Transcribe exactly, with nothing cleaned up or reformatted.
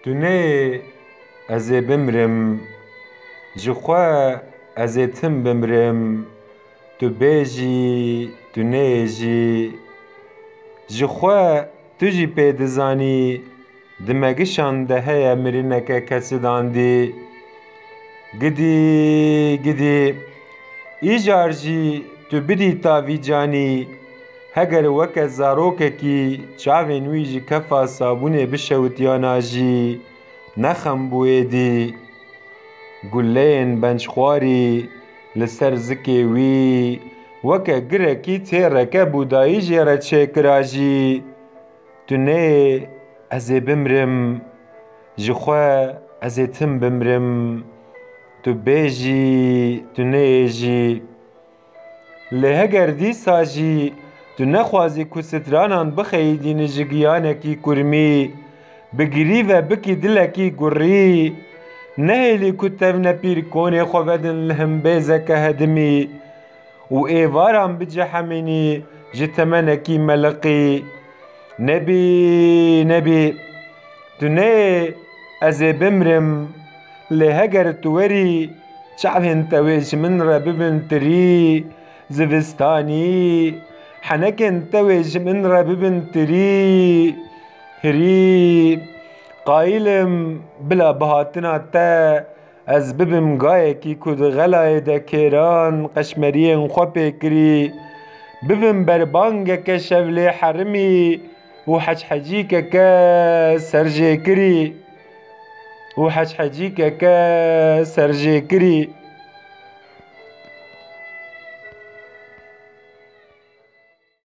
Tu neyê, ez ê bimrim. Ji xwe ez ê tim bimrim. Tu bê jî, tu neyê jî. Ji xwe tu jî pê dizanî, di me gişan de heye mirineke kesidandî. Gidî, gidî, îcar jî tu bidî tavî canî, heger weke zarokekî çavên wî ji kefa sabûnê bişewitiyana jî, ne xem bû êdî. Guleyên bençxwarî li ser zikê wî weke girekî têreke bûdayî jê re çêkira jî. Tu neyê, ez ê bimrim. Ji xwe ez ê tim bimrim. Tu bê jî, tu neyê jî. Lê heger dîsa jî tu nexwazî ku stranan bixeyidînî ji giyanekî kurmî, bi girî ve bikî dilekî gurî, nehêlî ku tevnepîr konê xwe vedin li himbêzeke hedimî û êvaran bicehemînî ji temenekî meliqî. Nebî, nebî, tu neyê, ez ê bimrim. Lê heger tu werî, çavên te wê ji min re bibin tirî, zivistanî, henekên te wê ji min re bibin tirî, hirî. Qayîl im bila bihatina te ez bibim gayekî ku di xelayê de kêran qeşmeriyên xwe pê kirî, bibim berbangeke şevlê herimî û hechecîkeke serjêkirî, û hechecîkeke serjêkirî.